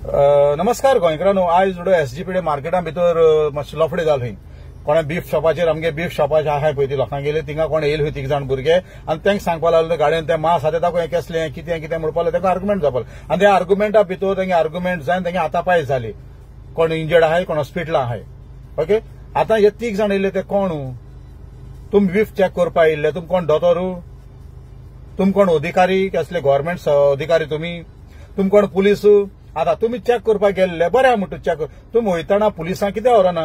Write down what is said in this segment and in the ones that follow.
नमस्कार गोंयकारांनो, आयज जुडो एसजीपी मार्केटा भितर मातशें लफडे जाले. कोणें बीफ शॉपाचेर, आमगे बीफ शॉपाचेर आहाय पळय ती लोकांक गेले, थिंगा कोण येयले तीग जाण भुरगे आनी तांकां सांगपा लागले गाडयेन ते मांस आसा ते दाखय केसलें कितें कितें म्हणपाक लागले. तांकां आर्ग्युमेंट जावपा लागलो आनी त्या आर्ग्युमेंटा भितर तेंगे आर्ग्युमेंट जावन तेंगे हातापाय जाली. कोण इंजर्ड आहाय, कोण हॉस्पिटला आहाय. ओके, आतां हे तीग जाण येयले ते कोण? तुमी बीफ चॅक करपा येयल्ले, तुमी कोण दोतोरू? तुमी कोण अधिकारी? कसले गव्हर्मेंट अधिकारी तुमी? तुमी कोण पुलीस? आतां तुमी चॅक करपाक गेल्ले, बरें म्हणटा चॅक. तुमी वयतना पुलिसांक कित्याक व्हरना?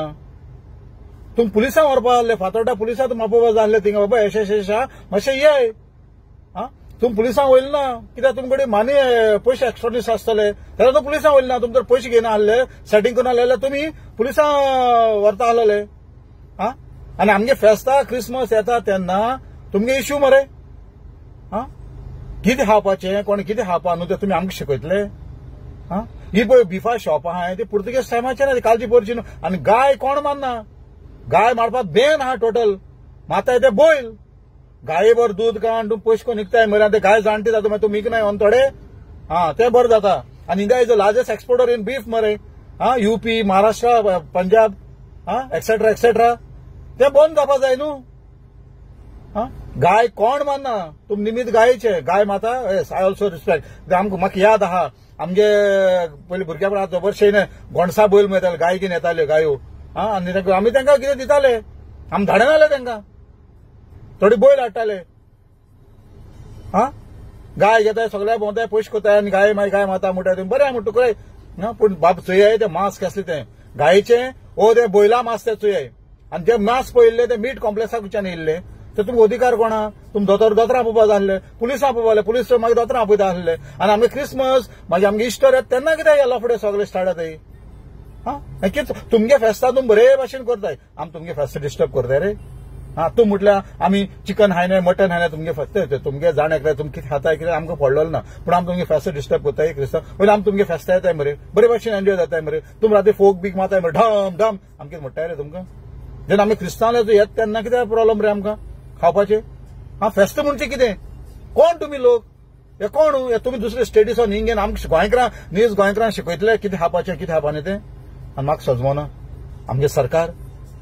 तुमी पुलिसांक व्हरपा जाल्ले, फातोर्डा पुलिसां तुमी आपोवपा जाल्ले थिंगा, बाबा एशें एशें एशें मातशें येय. आं, तुमी पुलिसांक वयले ना कित्याक? तुमचे कडेन मानी पयशे एक्स्ट्रा आसतले जाल्यार तुमी पुलिसांक वयले ना. तुमी जर पयशे घेयना आसले, सेटींग करून आसले जाल्यार तुमी पुलिसां व्हरता आसलेले. आं, आनी आमगे फेस्ता क्रिसमस येता तेन्ना तुमगे इश्यू मरे. आं, कितें खावपाचें, कोण कितें खावपा न्हू तें तुमी आमकां शिकयतले? आं, ही पळय बिफा शॉप आहाय ती पुर्तुगेज टायमाचेर ना, कालची पोरची न्हू. आनी गाय कोण मानना, गाय मारपाक बेन आहा टोटल, माताय ते बैल. गाये बर दूद काण तूं पयशे करून विकताय मरे, आनी ते गाय जाणटी जाता मागीर तूं विकनाय ऑन थोडे. आं, तें बरें जाता. आनी India is the largest exporter in beef मरे. आं, युपी, महाराष्ट्र, पंजाब, आं, एक्सेट्रा एक्सेट्रा, तें बंद जावपा जाय न्हू. आं, गाय कोण मानना, तुम निमित गायेचे गाय माता. येस, I also respect. आमकां म्हाका याद आहा, आमगे पयलीं भुरग्यापणांत जबरशे न्हय गोणसा बैल मेळटाले, गाय घेवन येताल्यो गायो. आं, आनी आमी तांकां कितें दिताले, आमी धाडनाले तांकां, थोडी बैल हाडटाले. आं, गाय घेताय सगळ्या भोंवताय, पयशे कोताय आनी गाय मागीर गाय माता म्हणटाय तुमी, बरें म्हणटा तुका. पूण बाब चोयाय तें मांस कसलें तें गायेचें ओ तें बैला मांस तें चोयाय. आनी जें मांस पळयल्लें तें मीट कॉम्प्लेक्साकच्यान येयल्लें. तर तुमकां अधिकार कोणा? तुमी दोतोर दोतोरां आपोवपा जाय आसले, पुलिसां आपोवपा जाय, पुलीस मागीर दोतोरां आपयता आसले. आनी आमगे क्रिसमस मागीर आमगे इस्टर येता तेन्ना कित्याक हे लफडे सगळे स्टार्ट जाताय? आं, कितें तुमगे फेस्तां तुमी बरे भाशेन करताय, आमी तुमगे फेस्त डिस्टर्ब करताय रे? आं, तूं म्हटल्यार आमी चिकन खायनाय, मटन खायनाय, तुमगे फेस्त तुमगे जाण एकले तुमी कितें खाताय कितें आमकां पडलेलो ना, पूण आमी तुमगे फेस्त डिस्टर्ब करताय क्रिस्तांव. पयलीं आमी तुमगे फेस्तां येताय मरे, बरे भाशेन एन्जॉय जाताय मरे, तुमी राती फोक बीक मारताय मरे ढम ढम, आमी कितें म्हणटाय रे तुमकां? जेन्ना आमी क्रिस्तांव येता तेन्ना कितें प्रॉब्लम रे आमकां खावपाचें? आं, फेस्त म्हणजे कितें? कोण तुमी लोक? हे कोण? हे तुमी दुसरे स्टेटीसून हिंग घेवन आमकां गोंयकारां नीज गोंयकारांक शिकयतले कितें खावपाचें कितें खावपा न्ही तें? आनी म्हाका सजमना आमगे सरकार.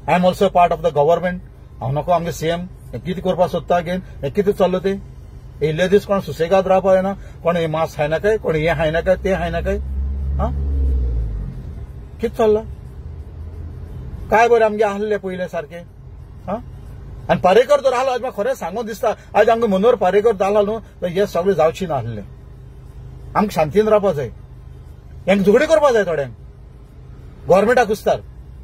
I am also part of the government. हांव नको आमगे सीएम हें कितें करपाक सोदता घेन, हें कितें चल्लां तें? येयल्ले दीस कोण सुसेगाद रावपा जायना, कोण हें मांस खायनाकाय, कोण हें खायनाकाय, तें खायनाकाय. आं, कितें चल्लां? काय बरें आमगे आहले पयलें सारकें. आं, आनी पारेकर जर आहलो, आज म्हाका खरें सांगून दिसता, आज आमकां मनोहर पारेकर जालो न्हू, हे सगळें जावचें ना आसलें. आमकां शांतीन रावपा जाय, हेंकां झगडी करपा जाय थोड्यांक. गव्हर्मेंटाक कुस्तार,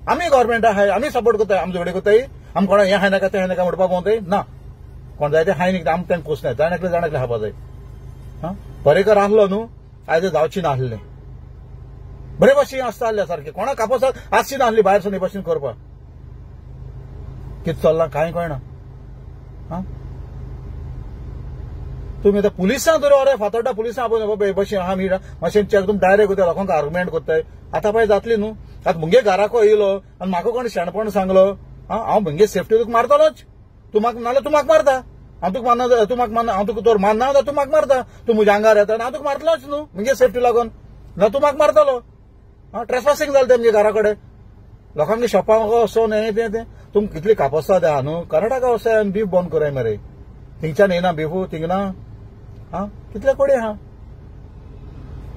आमी गव्हर्मेंट आहाय, आमी सपोर्ट करताय, आमी झगडी करताय, आमी कोणा हें खायनाका तें खायनाका म्हणपाक भोंवताय ना. कोण जाय तें खाय न्ही, आमी तांकां पोसनाय, जाण एकलें जाण एकलें खावपा जाय. आं, पारेकर आहलो न्हू, आयज जावचें ना आसलें, बरे भाशेन आसता आसलें सारकें, कोणाक कापसाक आसची ना आसली भायर सून हे भाशेन करपाक. कितें चल्लां कांय कळना. आं, तुमी आतां पुलिसां जर अरे फातोर्डा पुलिसां आपोवन बाबा हे भाशेन आहा मीठ मातशें चॅक, तुमी डायरेक्ट वयता लोकांक आर्ग्युमेंट करताय. आतां पळय जातली न्हू. आतां मुगे घराको येयलो आनी म्हाका कोण शेणपण सांगलो, आं, हांव मुगे सेफ्टी तुका मारतलोच, तूं म्हाका नाल्यार तूं म्हाका मारता, हांव तुका मारना, तूं म्हाका मारना, हांव तुका तोर मारना जाल्यार तूं म्हाका मारता, तूं म्हज्या आंगार येता हांव तुका मारतलोच न्हू मुगे सेफ्टी लागून, ना तूं म्हाका मारतलो. आं, ट्रेसपासिंग जालें तें मुगे घरा कडेन, लोकांगे शॉपांक वचोन हें तें तें. तुमकां कितली कापसां आहा न्हू, कर्नाटका वचोन बीफ बंद कराय मरे, थिंगच्यान येना बिफू थिंगना. आं, कितले कडेन आहा.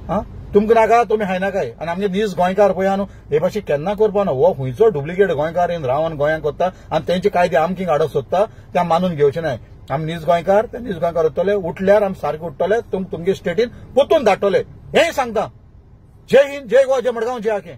आं, तुमकां नाका तुमी खायनाकाय. आनी आमगे नीज गोंयकार पळय न्हू हे भाशेन केन्ना करपा ना. हो खंयचो डुप्लिकेट गोंयकार येवन रावन गोंयांत करता आनी तेंचे कायदे आमकां हाडूंक सोदता, ते मानून घेवचे नाय. आमी नीज गोंयकार, ते नीज गोंयकार उरतले, उठल्यार आमी सारके उठ्ठले, तुमगे स्टेटीन परतून धाडटले, हेंय सांगता. जय हिंद, जय गोवा, जय मडगांव, जय आखे.